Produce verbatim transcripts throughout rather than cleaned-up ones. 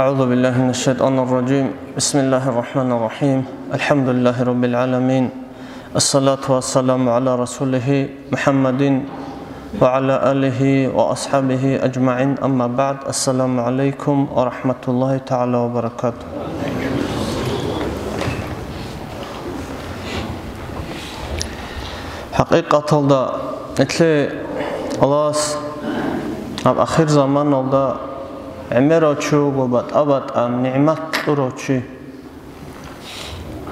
أعوذ بالله من الشيطان الرجيم. بسم الله الرحمن الرحيم. الحمد لله رب العالمين. الصلاة والسلام على رسوله محمد وعلى آله وأصحابه أجمعين. أما بعد. السلام عليكم ورحمة الله تعالى وبركاته. ХӀакъикъаталда, этлъе Аллагьас гьаб ахир заманалда гӀемерав чи вуго, батӀа-батӀа нигӀмат кьурав чи.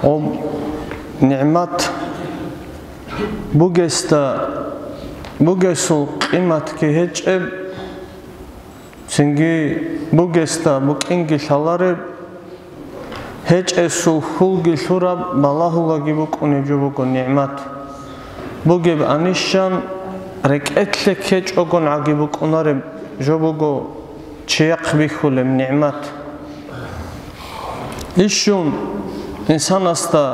Гьаб нигӀмат бугесда, бугесул къиматги гьечӀеб, цинги бугесда букӀинги лъалареб, гьечӀесул хьулги лъураб балагьулаги букӀунеб жо буго нигӀмат. Бугеб анищан рекӀелъе ккечӀогон гӀаги букӀунареб жо буго чияхъ бихьулеб нигӀмат. Ишшун инсанасда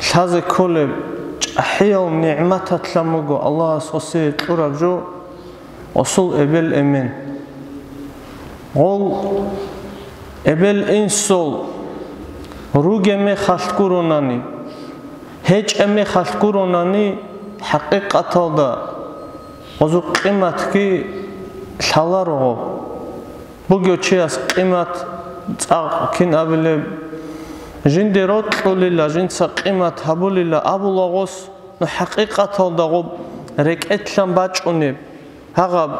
лъазе кколеб чӀахӀиял нигӀматалъан буго Аллагьас гъосие кьураб жо, гъосул эбел-эмен. Гъол эбел-инсул ругеб мехалъ гуронани, гьечӀеб мехалъ гуронани, хӀакъикъаталда гъозул къиматги лъаларо гъоб. Бугев чияс къимат цӀакъ кин абилеб, жинде рокьулила, жинца къимат гьабулила абула гъос, ну, хӀакъикъаталда гъоб рекӀелъан бачӀунеб, гьагъаб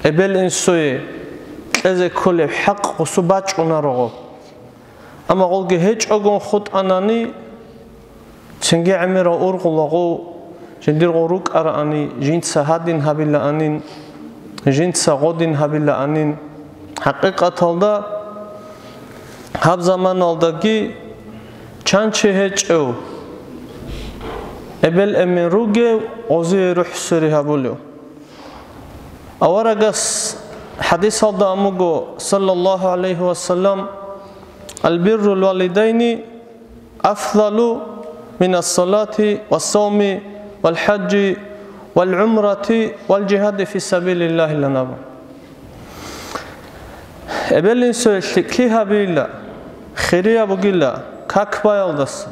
эбел-инсуе кьезе кколеб хӀакъ гъосу бачӀунаро гъоб. Амма гъолги гьечӀогун хутӀанани, цинги гӀемерал ургъулагъу, жиндирго рукӀараани, жинца гьадин гьабилаанин, жинца гъодин гьабилаанин. ХӀакъикъаталда, гьаб заманалдаги чан чи гьечӀев, эбел-эмен ругев, гъозие рухӀ свере гьабулев. Аварагас хӀадисалда амуго, саллаллагьу гӀалайгьи ва саллам: «Албиррул валидайни афзалу минас салати вас савми вал хӀажжи вал гӀумрати вал жигьади фи сабилиллагьи», лан абун. Эбел-инсуе лъикӀлъи гьабила, хирияб бугила как баялдаса,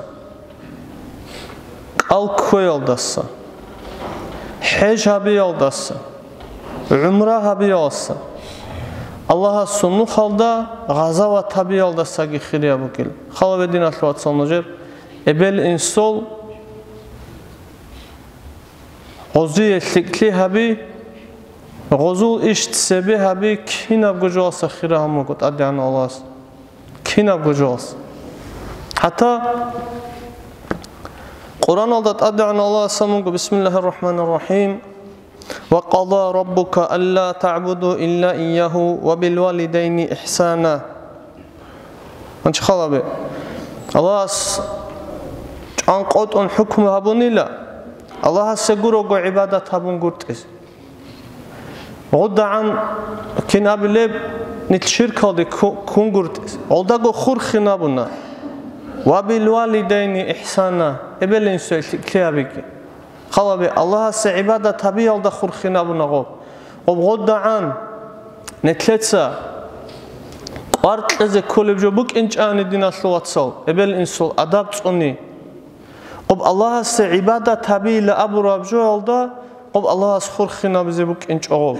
кӀал кквеялдаса, хӀеж гьабиялдаса, гӀумра гьабиялдаса, Аллагьасул нухалда гъазават гьабиялдасаги хирияб бугила. Хала гьединалъ, вацал, нужер эбел-инсул гъозие лъикӀлъи гьаби, гъозул иш цебе гьаби кинабго жоялдаса хира гьабун буго ТӀадегӀан Аллагьас. Кинабго жоялдаса. ХӀатта Къуръаналда ТӀадегӀан Аллагьас абун буго: «Бисмиллагьир рахӀманир рахӀим. Ва къада раббука алла таъбуду илла ийягьу ва бил валидайни ихсана». Гьанчи хала бе. Аллагьас чӀван къотӀун хӀукму гьабунила, Аллагьасе гурого гӀибадат гьабун гуртӀизе. ГъудагӀан кин абилеб, нилъ ширкалде ку-, ккун гуртӀизе. Гъолдаго хурхин абуна: «Ва бил валидайни ихсана», эбел-инсуе лъикӀлъи гьабиги. Хала бе, Аллагьасе гӀибадат гьабиялда хурхин абуна гъоб. Гъоб гъудагӀан нилъеца кӀвар кьезе кколеб жо букӀинчӀани, диналъул вацал, эбел-инсул адаб цӀуни. Гъоб Аллагьасе гӀибадат гьабийила абураб жоялда гъоб Аллагьас хурхин абизе букӀинчӀо гъоб.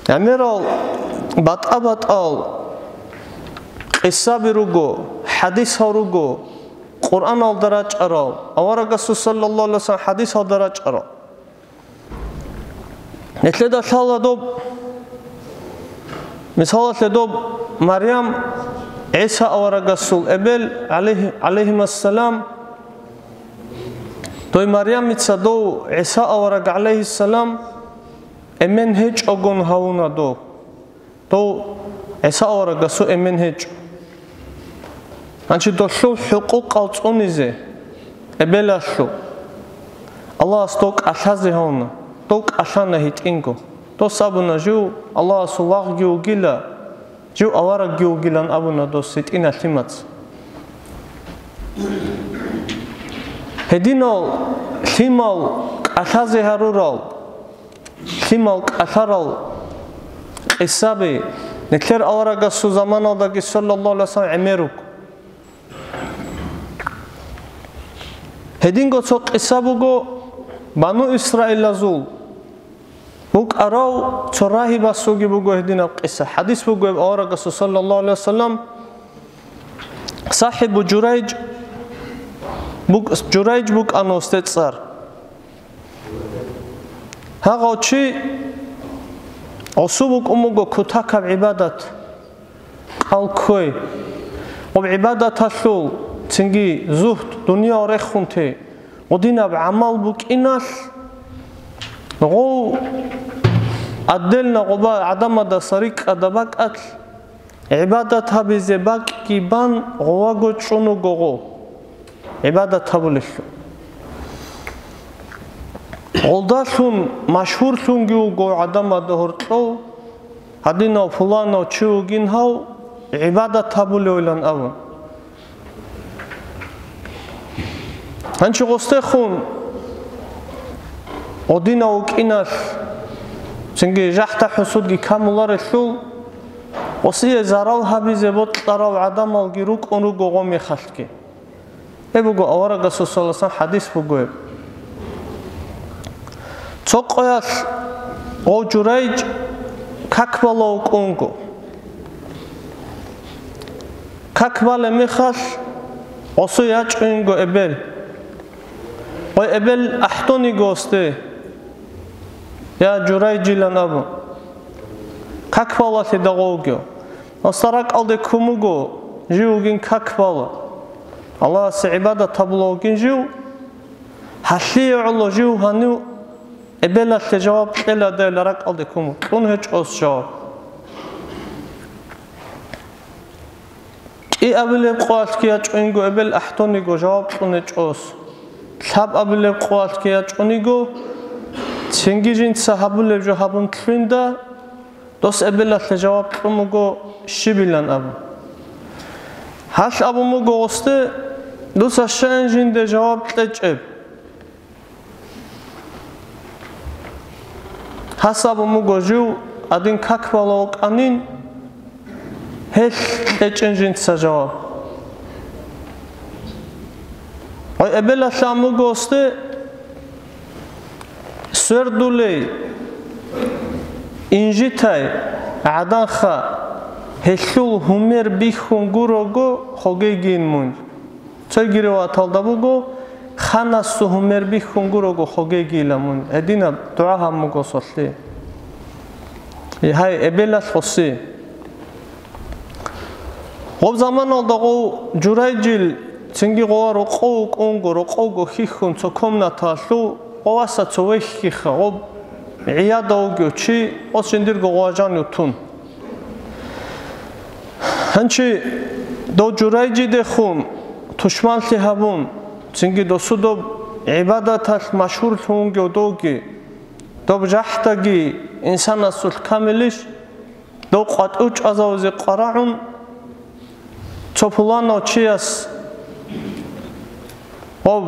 ГӀемерал батӀа-батӀал къисаби руго, хӀадисал руго, Къуръаналда рачӀарал, аварагасул саллаллагьу гӀалайгьи ва саллам хӀадисалда рачӀарал. Нилъеда лъала доб, мисалалъе, доб Марям, ГӀиса аварагасул эбел, гӀалайгьи-, гӀалайгьимассалам, дой Марямица дов ГӀиса авараг, гӀалайгьиссалам, эмен гьечӀогун гьавуна дов. Дов ГӀиса аварагасул эмен гьечӀо. Гьанчи долъул хӀукъукъал цӀунизе, эбелалъул, Аллагьас дов кӀалъазе гьавна, дов кӀалъана гьитӀинго. Дос абуна, жив Аллагьасул лагъги вугила, жив аварагги вугилан абуна дос гьитӀинал лъимаца. Гьединал лъимал кӀалъазе гьарурал, лъимал кӀалъарал къисаби нилъер аварагасул заманалдаги саллаллагьу гӀалайгьи вассалам гӀемер руго. Гьединго цо къиса буго, Бану Исраилазул букӀарав цо рагьибасулги буго гьединаб къиса. ХӀадис буго гьеб аварагасул саллаллагьу гӀалайгьи вассалам, СахӀибу Журайж бук-, Журайж букӀана гьесде цӀар. Гьагъав чи гьесул букӀун буго кутакаб гӀибадат, кӀал кквей. Гъоб гӀибадаталъул цинги зугьд, дуниял рехун те, гъодинаб гӀамал букӀиналъ, гъов отдельно гъоба гӀадамадаса рикӀкӀада бакӀалъ, гӀибадат гьабизе бакӀги бан гъоваго чӀун вуго гъов, гӀибадат гьабулелъул. Гъолдалъун машгьурлъунги вуго гӀадамазда гьоркьов, гьадинав пуланав чи вугин гьав, гӀибадат гьабулевилан абун. Гьанчи гъосдехун гъодинав вукӀиналъ, цинги жахӀда-хӀусудги камуларелъул, гъосие зарал гьабизе бокьарал гӀадамалги рукӀун руго гъомехалъги. Гьеб буго аварагасул саллаллагьу гӀалайгьи вассалам хӀадис буго гьеб. Цо къоялъ гъов Журайж как балев вукӀунго. Как балеб мехалъ гъосул ячӀунго эбел. Гъой эбел ахӀдониго гъосде, я Журайжилан абу. Как балалъе дагъовги. Гъосда ракӀалде ккун буго, жив вугин как бала. Аллагьасе гӀибадат гьабулев вугин жив. Гьалъие гӀоло жив гьанив эбелалъе жаваб кьеладайила ракӀалде ккун буго. Кьун гьечӀо гъос жаваб. КӀи абулеб къоялъги ячӀунго эбел ахӀдониго жаваб кьун гьечӀо гъос. Лъаб абулеб къоялъги ячӀунго, цинги жинца гьабулеб жо гьабун лъугьинда, дос эбелалъе жаваб кьун буго щибилан абун. Гьалъ абун буго гъосде, дуца щайин жинде жаваб кьечӀеб. Гьас абун буго жив гьадин как балев вукӀанин, гьелъ кьечӀин жинца жаваб. Гъой эбелалъ абун буго гъосде, свердулей, инжитай гӀаданха, гьелъул гьумер бихьун гурого хогейгин мун. Цоги риваяталда буго, ханасул гьумер бихьун гурого хогейгила мун. Гьединаб дугӀа гьабун буго солъи. Гьай, эбелалъ гъоси. Гъоб заманалда гъов Журайжил цинги гъова рокъов вукӀунго, рокъовго хьихьун цо комнаталъув, гъоваса цо вехьиха, гъоб гӀияда вугев чи, гъос жиндирго гъова жанив тун. Гьанчи дов Журайжидехун тушманлъи гьабун, цинги досу доб гӀибадаталъ машгьурлъун вугев довги, доб жахӀдаги инсанасулъ камилищ, дов къватӀив чӀвазавизе къварагӀун, цо пуланав чияс гъоб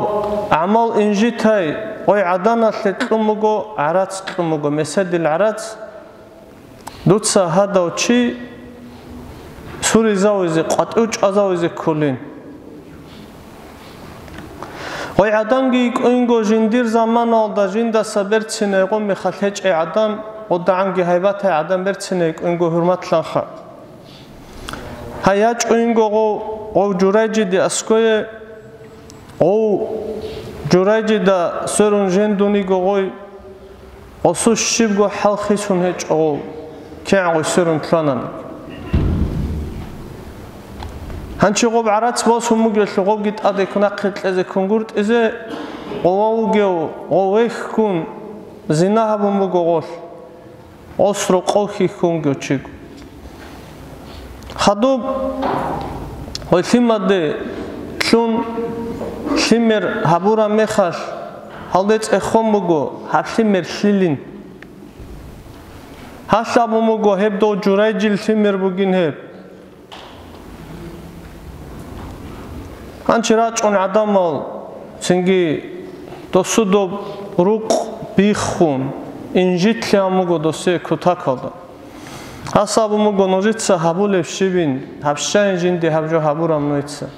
гӀамал инжитай гъой гӀаданалъе кьун буго, гӀарац кьун буго, меседил гӀарац, дуца гьадав чи суризавизе, къватӀив чӀвазавизе кколин. Гъой гӀаданги йикӀунго жиндир заманалда жиндаса берцинай гъо мехалъ гьечӀей гӀадан, гъодагӀанги гьайбатай гӀадан берцинай йикӀунго хӀурматлъанха. Гьай ячӀунго гъов, гъов Журайжиде аское, гъов Журайжида сверун жендуниго гъой, гъосу щибго хӀал хисун гьечӀо гъов, кигӀан гъой сверун лъанани. Гьанчи гъоб гӀарац босун бугелъул гъобги тӀаде ккун нахъе кьезе ккунгуртӀизе, гъова вугев гъов вехьун, зина гьабун буго гъолъ. Гъос рокъов хьихьунги чиг. Хадуб Гьой лъимаде лъун лъимер гьабураб мехалъ, гьалде цӀехон буго гьаб лъимер лъилин. Гьалъ абун буго гьеб дов Журайжил лъимер бугин гьеб. Гьанчи рачӀун гӀадамал цинги досудаб рукъ биххун, инжитлъи гьабун буго досие кутакалда. Гьас абун буго нужеца гьабулеб щибин, гьаб щайин жинде гьаб жо гьабураб нужеца.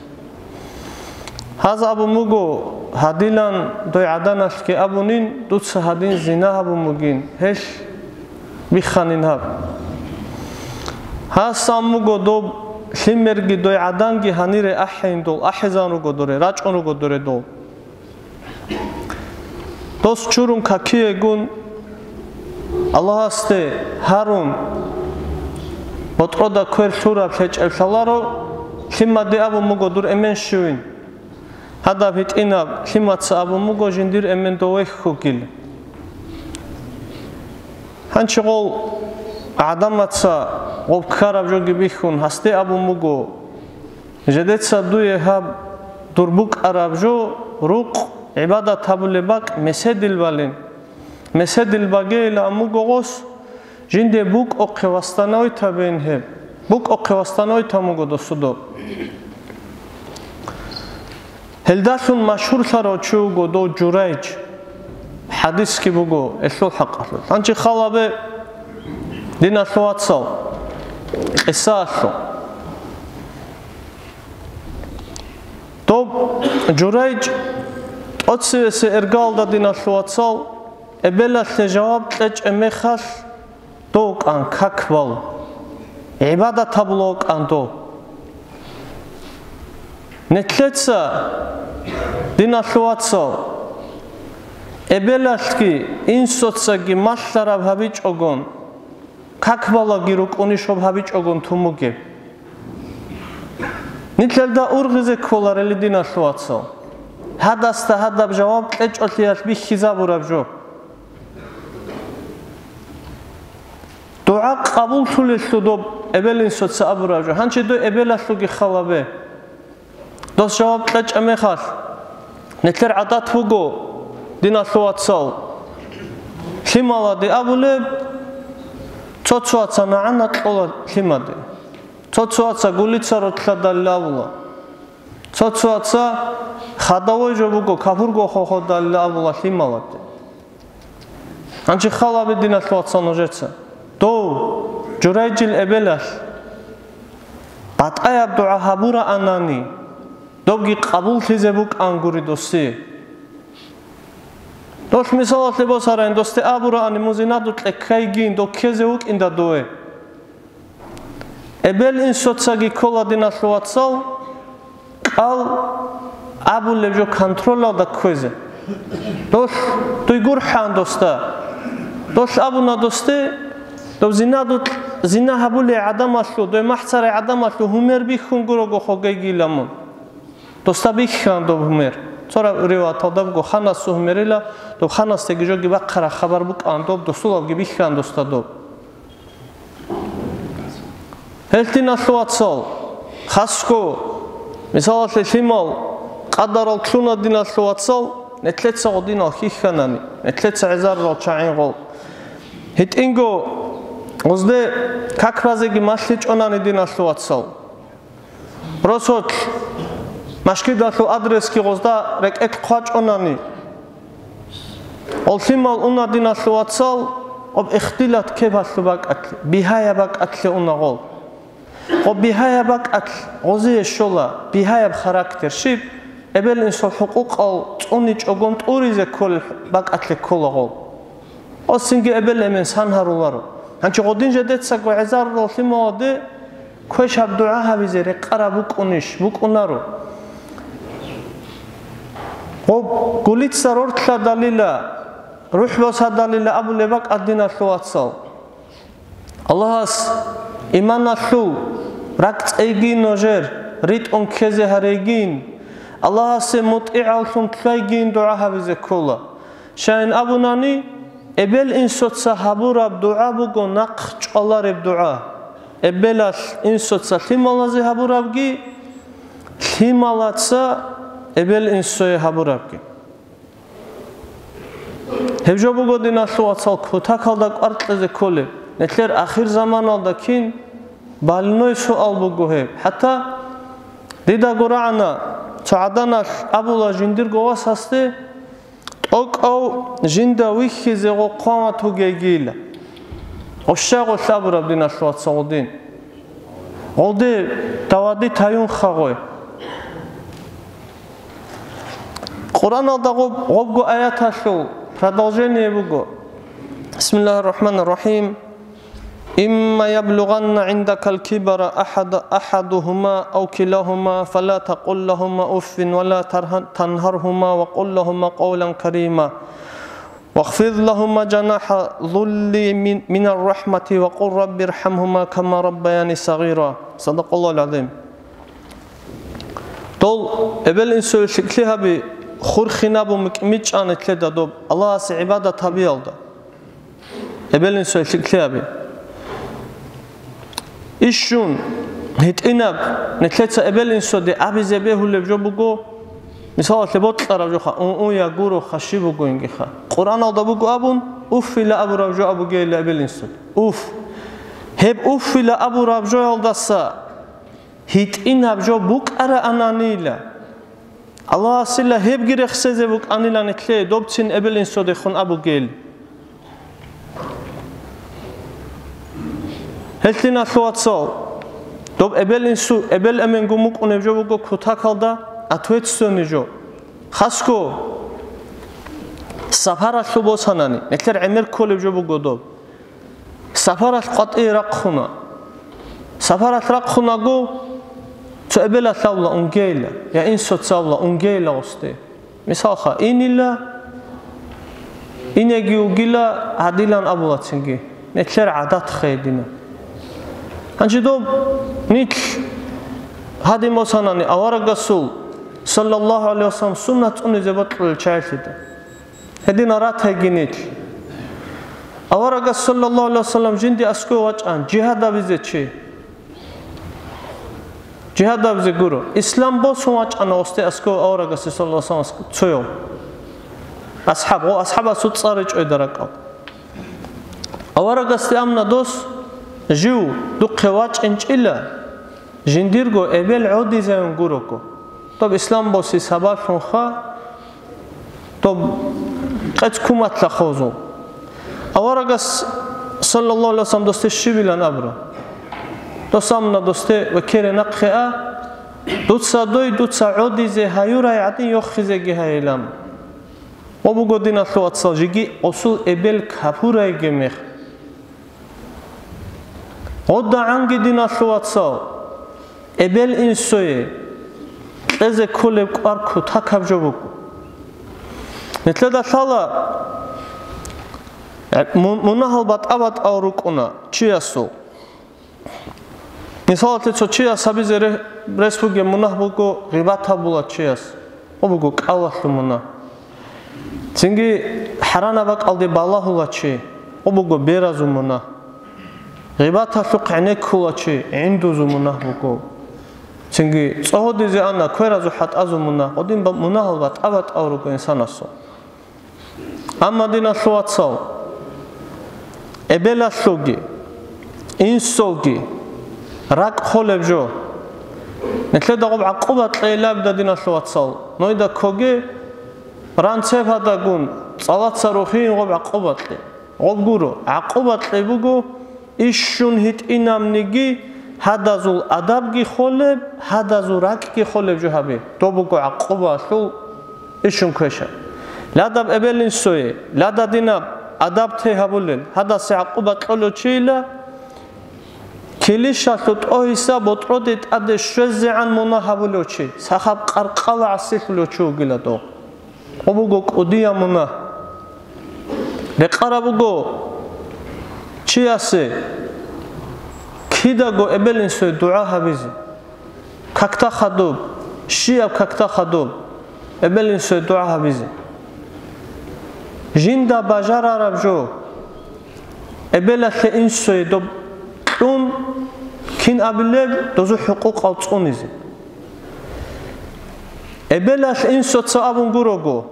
Гьаз абун буго, гьадилан дой гӀаданалъги абунин, дуца гьадин зина гьабун бугин, гьелъ бихханин гьаб. Гьасан буго доб лъимерги дой гӀаданги гьанире ахӀейин дол, ахӀизан руго доре, рачӀун руго доре дол. Дос чурун какиегун, Аллагьасде гьарун, ботӀрода квер лъураб лъечӀеб лъаларо, лъимаде абун буго дур эмен щивин. Гьадаб гьитӀинаб лъимаца абун буго жиндир эмен довехьугил. Гьанчи гъол гӀадамаца гъоб ккараб жоги бихьун, гьасде абун буго, жидеца дуе гьаб дур букӀараб жо, рукъ, гӀибадат гьабулеб бакӀ меседил балин. Меседил багейилан буго гъос, жинде букӀохъе восстановить гьабейин гьеб. БукӀохъе восстановить гьабун буго досудаб. Гьелдалъун машгьурлъарав чи вуго дов Журайж. ХӀадисги буго гьелъул хӀакъалъулъ. Гьанчи халабе, диналъул вацал, къисаялъул. Доб Журайж тӀоцевесеб иргаялда, диналъул вацал, эбелалъе жаваб кьечӀеб мехалъ, дов вукӀан как бал, гӀибадат гьабулев вукӀан дов. Нилъеца, диналъул вацал, эбелалъги инсуцаги малъараб гьабичӀогон, как балаги рукӀунищ гьаб гьабичӀогон тун бугеб? Нилъелда ургъизе кколарели, диналъул вацал, гьадасда гьадаб жаваб кьечӀолъиялъ бихьизабураб жо. ДугӀа къабуллъулелъул доб эбел-инсуца абураб жо. Гьанчи дой эбелалъулги халабе. Дос жаваб кьечӀеб мехалъ, нилъер гӀадат буго, диналъул вацал, лъималаде абулеб, цо-цоаца нагӀана кьола лъимаде. Цо-цоаца гулица ротлъадалли абула. Цо-цоаца хадавой жо буго, капурго хоходалли абула лъималаде. Гьанчи халабе, диналъул вацал, нужеца. Дов, Журайжил эбелалъ, батӀаяб дугӀа гьабураанани, добги къабуллъизе букӀан гури досие. Долъ мисалалъе босарайин, досде абураани, мун зинадукье ккайгин, дов ккезе вукӀинда дове. Эбел-инсуцаги ккола, диналъул вацал, кӀал абулеб жо контролалда кквезе. Долъ дуй гурхӀан досда. Долъ абуна досде, дов зинадукь-, зина гьабулей гӀадамалъул, дой махӀцарай гӀадамалъул гьумер бихьун гурого хогейгила мун. Досда бихьан доб гьумер. Цо риваяталда буго, ханасул гьумерила, доб ханасдаги жоги бахъараб хабар букӀан доб, досулабги бихьан досда доб. Гьелъ, диналъул вацал, хасго, мисалалъе, лъимал къадарал кьуна, диналъул вацал, нилъеца гъодинал хьихьанани, нилъеца гӀезарал чагӀин гъол. ГьитӀинго гъозде как базеги малъичӀонани, диналъул вацал. Росулъ машгидалъул адресги гъозда рекӀелъ хъвачӀонани, гъол лъимал уна, диналъул вацал, гъоб ихтилат ккебалъул бакӀалъе, бигьаяб бакӀалъе уна гъол. Гъоб бигьаяб бакӀалъ гъозие щола бигьаяб характер, щиб, эбел-инсул хӀукъукъал цӀуничӀогон тӀуризе кколел бакӀалъе ккола гъол. Гъосинги эбел-эмен сан гьаруларо. Гьанчи гъодин жедецаго гӀезарурал лъималаде квешаб дугӀа гьабизе рекъараб букӀунищ? БукӀунаро. Гъоб гулица рортлъадалила, рухӀ босадалила абулеб бакӀ, диналъул вацал. Аллагьас иманалъул ракӀ цӀейгин нужер, ритӀун ккезе гьарейгин, Аллагьасе мутӀигӀавлъун лъайгин дугӀа гьабизе ккола. Щайин абунани, эбел-инсуца гьабураб дугӀа буго нахъ чӀвалареб дугӀа. Эбелалъ инсуца лъималазе гьабурабги, Лъималаца эбел-инсуе гьабурабги. Гьеб жо буго, диналъул вацал, кутакалда кӀвар кьезе кколеб, нилъер ахирзаманалда кин? Больной суал буго гьеб. ХӀатта дидаго рагӀана, цо гӀаданалъ абула жиндирго васасде, тӀокӀав жинда вихьизе гъо хъван ватугейгийила. Гъуща гъолъ абураб, диналъул вацал, гъудин. Гъолде давади таюнха гъой. Къуръаналда гъоб-, гъобго аяталъул продолжение буго. Бисмиллагьир рахӀманир рахӀим. إما يبلغن عندك الكبر أحد، أحدهما أو كلاهما فلا تقل لهما أف ولا ترهن-، تنهرهما وقل لهما قولا كريما. واخفض لهما جناح الذل من، من الرحمة وقل رب ارحمهما كما ربياني صغيرا. صدق الله العظيم. Дол эбел-инсуе лъикӀлъи гьаби, хурхинабун микь-, микьчӀани лъеда доб Аллагьасе гӀибадат гьабиялда. Эбел-инсуе лъикӀлъи гьаби. Ишшун, гьитӀинаб, нилъеца эбел-инсуде абизе бегьулеб жо буго, мисалалъе, бокьараб жоха, ун-ун я гуро, хаши бугоингиха. Къуръаналда буго абун, уффила абураб жо абугейила эбел-инсуде. Уф! Гьеб уффила абураб жоялдаса гьитӀинаб жо букӀараананила. Аллагьасила гьебги рехсезе букӀанила нилъее, добцин эбел-инсудехун абугел. Гьелъиналъул вацал, доб эбел-инсу, эбел-эменгун букӀунеб жо буго кутакалда ответственный жо. Хасго сапаралъул босанани, нилъер гӀемер кколеб жо буго доб. Сапаралъ къватӀие рахъуна. Сапаралъ рахъунаго, цо эбелалъ абула унгейила, я инсуца абула унгейила гъосде. Мисалха, инила, инеги угила гьадилан абула цинги, нилъер гӀадат хейдина. Гьанже доб нилъ гьадин босанани аварагасул, саллаллагьу гӀалайгьи вассалам, суннат цӀунизе бокьулел чагӀилъида. Гьедина ратайги нилъ. Аварагас, саллаллагьу гӀалайгьи вассалам, жинди аскӀов вачӀан, жигьад абизе чи. Жигьад абизе гуро. Ислам босун вачӀана гъосде аскӀов аварагасе, саллаллагьу гӀалайгьи вассалам, цояв асхӀаб, гъо асхӀабасул цӀар речӀойда ракӀал. Аварагасде амна дос, жив духъе вачӀинчӀила, жиндирго эбел гӀодизавин гурого. Доб ислам боси сабаблъунха, доб къец куматлъа хозул. Аварагас, саллаллагьу гӀалайгьи вассалам, досде щибилан абура. Дос амна досде: «Ва кере нахъе а, дуца дой, дуца гӀодизе гьаюрай гӀадин йохизеги гьайилан». О буго, диналъул вацал, жеги осул эбел капурайги мех. ГъодагӀанги, диналъул вацал, эбел-инсуе кьезе кколеб кӀвар кутакаб жо буго. Нилъеда лъала, му-, мунагьал батӀа-батӀал рукӀуна чиясул. Мисалалъе, цо чияс гьабизе ре-, рес бугеб мунагь буго гъибат гьабула чияс, гъо буго кӀалалъул мунагь. Цинги хӀаранаб бакӀалде балагьула чи, гъо буго беразул мунагь. Гъибаталъухъ гӀенеккула чи, гӀиндузул мунагь буго. Цинги цӀогьодизе ана кверазул хӀатӀазул мунагь, гъодин ба-, мунагьал батӀа-батӀал руго инсанасул. Амма, диналъул вацал, эбелалъулги, инсулги ракӀ холеб жо. Нилъеда гъоб гӀакъуба кьейилабда, диналъул вацал, нойда ккоге, ран цеб гьадагун, цӀалаца рухин гъоб гӀакъуба кье. Гъоб гуро, гӀакъуба кье буго, ишшун гьитӀинабниги гьадазул адабги холеб, гьадазул ракӀги холеб жо гьабе. Доб буго гӀакъубалъул ишшун квеша. Ладаб эбел-инсуе, лада динаб адаб те гьабулел, гьадасе гӀакъуба кьолев чийила, килищалъул тӀогьиса ботӀроде тӀаде щвезегӀан мунагь гьабулев чи, сахаб къаркъала гӀасилъулев чи вугила дов. Гъо буго кӀудияб мунагь. Рекъараб буго чиясе кидаго эбел-инсуе дугӀа гьабизе. Какда хадуб, щияб какда хадуб, эбел-инсуе дугӀа гьабизе. Жинда бажарараб жо, эбелалъе инсуе доб кьун, кин абилеб, дозул хӀукъукъал цӀунизе. Эбелалъ инсуца абун гурого,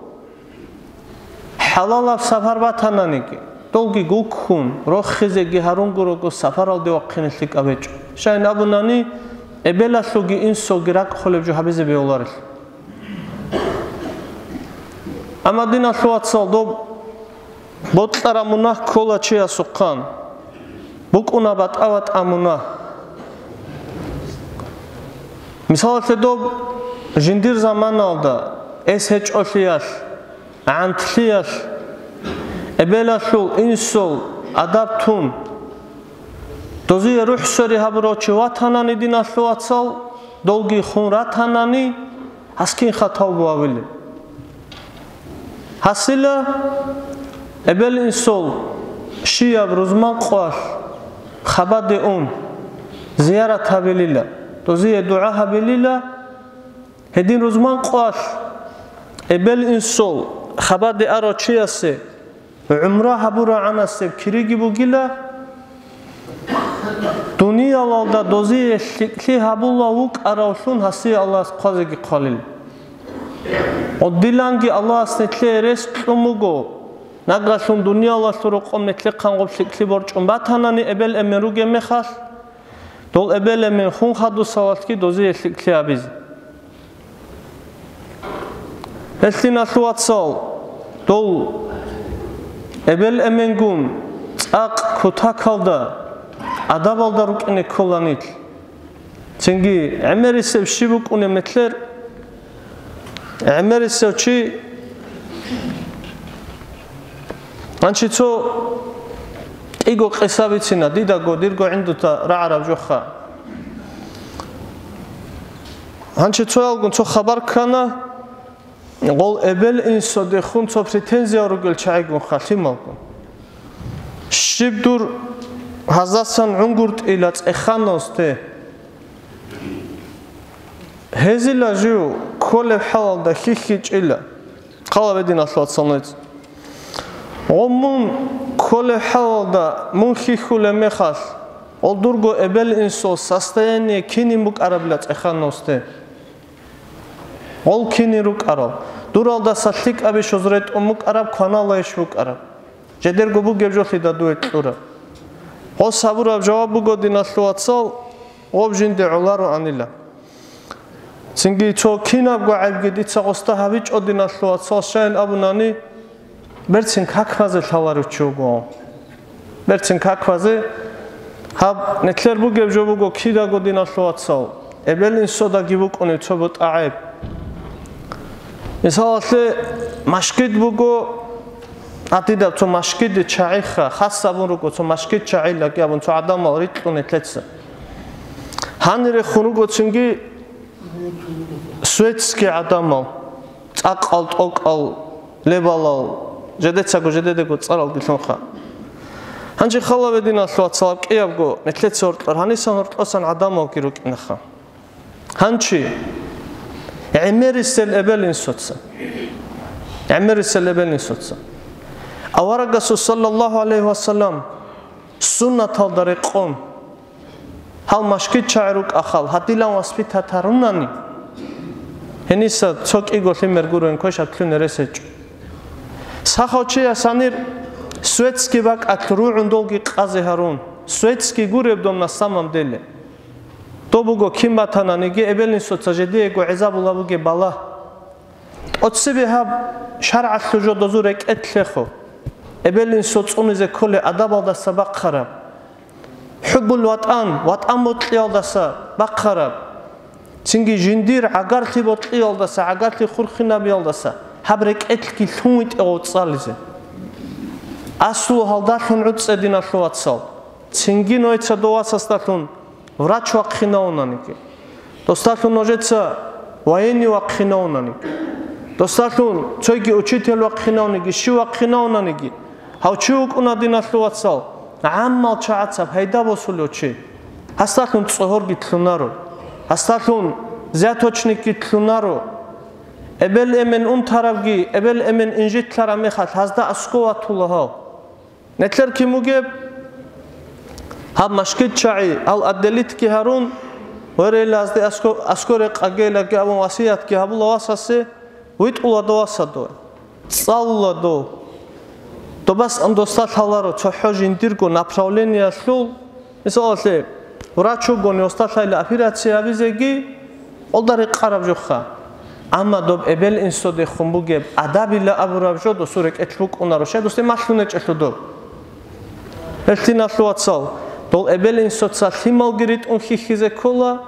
хӀалалаб сапар батананиги, долги гуккун, рохизеги гьарун гурого, сапаралде вахъине лъикӀаб гьечӀо. Щайин абунани, эбелалъулги инсулги ракӀ холеб жо гьабизе бегьуларел. Амма, диналъул вацал, доб бокьараб мунагь ккола чиясухъан, букӀуна батӀа-батӀа мунагь. Мисалалъе, доб жиндир заманалда эс гьечӀолъиялъ, гӀантлъиялъ, эбелалъул инсул адаб тун, дозие рухӀ свере гьабурав чи ватанани, диналъул вацал, долги хун ратанани, гьас кинха тавбу гьавилеб? Гьасила эбел-инсул щияб рузман къвалъ хабаде ун, зиярат гьабилила, дозие дугӀа гьабилила. Гьедин рузман къвалъ эбел-инсул хабаде арав чиясе гӀумра гьабурагӀанасеб кириги бугила, дуниялалда дозие лъикӀлъи гьабулав вукӀаравлъун гьасие Аллагьас хъвазеги хъвалил. Гъодиланги Аллагьас нилъее рес кьун буго, наглалъун дуниялалъул рокъоб нилъехъан гъоб лъикӀлъи борчӀун батанани эбел-эмен ругеб мехалъ, дол эбел-эмен хун хадусалалъги дозие лъикӀлъи гьабизе. Гьелъ, диналъул вацал, дол эбел-эменгун цӀакъ кутакалда, адабалда рукӀине ккола нилъ. Цинги гӀемерисев щиб букӀунеб нилъер? ГӀемерисев чи Гьанчи цо кӀиго къиса бицина, дидаго, дирго гӀиндута рагӀараб жоха. Гьанчи цоялгун цо хабар ккана, гъол эбел-инсодехун цо претензиял ругел чагӀигун халималгун. Щиб дур гьаздасан гӀунгуртӀила цӀеханасде? Гьезила жив кколеб хӀалалда хьихьичӀила. Хъала бединалъул вацал нуц. Гъо мун кколеб хӀалалда мун хьихьулеб мехалъ, гъол дурго эбел-инсул состояние кинин букӀарабила цӀеханасде? Гъол кинин рукӀарал? Дуралдаса лъикӀабищ гъоз ретӀун букӀараб, кваналайищ букӀараб? Жедерго бугеб жолъида дуе кьураб. Гъос гьабураб жаваб буго, диналъул вацал, гъоб жинде гӀолароанила. Цинги цо кинабго гӀайбги дица гъосда гьабичӀо, диналъул вацал, щайин абунани, берцин какбазе лъаларев чи вуго. Берцин какбазе. Гьаб нилъер бугеб жо буго кидаго, диналъул вацал, эбел-инсодаги букӀунеб цо бутӀа гӀайб. Мисалалъе, машгид буго, гьадидаб цо машгиде чагӀиха, хас абун руго цо машгид чагӀилаги абун цо гӀадамал рикьун нилъеца. Гьанирехун руго цинги светский гӀадамал, цӀакъал, тӀокӀал, лебалал, жедецаго жедедаго цӀаралги лъунха. Гьанже хъала бединалъул вацал, кӀиябго нилъеца гьоркьор, гьанисан гьоркьосан гӀадамалги рукӀинаха. Гьанчи гӀемерисел эбел-инсуца, гӀемерисел эбел-инсуца. Аварагасул, саллаллагьу гӀалайгьи вассалам, суннаталда рекъон, гьал машгид чагӀи рукӀахъал, гьадилан воспитать гьарунани, гьениса цо кӀиго лъимер гурен квешаб лъугьунеб рес гьечӀо. Сахав чияс гьанир светский бакӀалъ ругӀун долги къазе гьарун, светский гуреб дом на самом деле. Доб буго кин батананиги эбел-инсуца жедиего гӀезабула бугеб бала. ТӀоцебе гьаб шаргӀалъул жо дозул рекӀелъ лъехо. Эбел-инсул цӀунизе кколей адабалдаса бахъараб, хӀуббул ватӀан, ватӀан бокьиялдаса бахъараб, цинги жиндир гӀагарлъи бокьиялдаса, гӀагарлъи хурхинабиялдаса гьаб рекӀелъги лъун витӀе гъов цӀализе. Аслу гьалдалъун гӀуцӀцӀе, диналъул вацал. Цинги нужеца дов васасдалъун врач вахъинавунаниги, досдалъун нужеца военный вахъинавунаниги, досдалъун цойги учитель вахъинавунаниги, щив вахъинавунаниги, гьав чи вукӀуна, диналъул вацал, гӀаммал чагӀаца пайда босулев чи. Гьасдалъун цӀогьорги лъунаро, гьасдалъун взяточникги лъунаро. Эбел-эмен унтарабги, эбел-эмен инжитлъараб мехалъ гьазда аскӀов ватула гьав. Нилъер кин бугеб? Гьаб машгид чагӀи, гьал отделитьги гьарун, Гьорелазде аскӀо-, аскӀоре къагелаги абун васиятги гьабула васасе, витӀула дов васадо, цӀалула дов. Добасан досда лъаларо цохӀо жиндирго направлениялъул, мисалалъе, врач вугони, гьосда лъайла операция гьабизеги, къолда рекъараб жоха. Амма доб эбел-инсодехун бугеб адабила абураб жо досул рекӀелъ букӀунаро, щай досде малъунечӀелъул доб. Гьелъиналъул вацал, дол эбел-инсоца лъималги ритӀун хьихьизе ккола,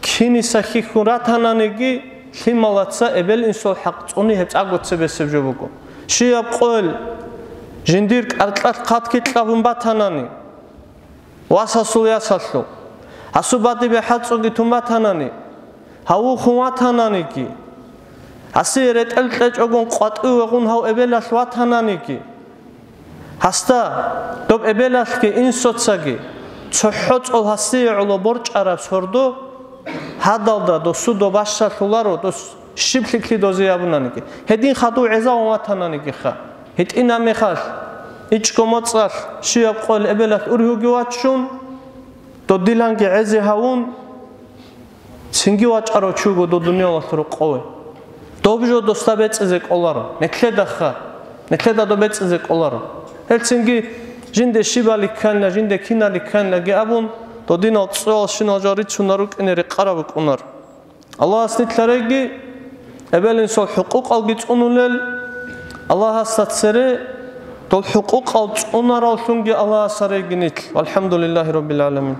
киниса хьихьун ратананиги, лъималаца эбел-инсул хӀакъ цӀуни гьеб цӀакъго цебесеб жо буго. Щияб къойл жиндир кӀаркьалъ хъатги кьабун батанани, васасул ясалъул, гьасул бадибе хӀацӀуги тун батанани, гьавухун ватананиги, гьасие ретӀел кьечӀогун къватӀив вегъун гьав эбелалъ ватананиги, гьасда, доб эбелалъги инсоцаги, цохӀо цӀол гьасие гӀоло борчӀараб сордо, гьадалда досудо бащалъуларо, дос щиб лъикӀлъи дозе гьабунаниги, гьедин хадув гӀезавун ватананигиха. ГьитӀинаб мехалъ, ичӀго моцӀалъ щияб къойл эбелалъ ургьуги вачун, додиланги гӀезе гьавун, цинги вачӀарав чи вуго дов дуниялалъул рокъове. Доб жо досда бецӀизе кӀоларо, нилъедаха, нилъеда доб бецӀизе кӀоларо. Гьелцинги жинде щибали кканила, жинде кинали кканилаги абун, додинал цӀоялщинал жал рицунар рукӀине рекъараб букӀунар. Аллагьас нилъ гьареги, эбел-инсул хӀукъукъалги цӀунулел, Аллагьасда цере дол хӀукъукъал цӀунаравлъунги Аллагьас гьареги нилъ. Валхамдулиллагьи раббил гӀаламин.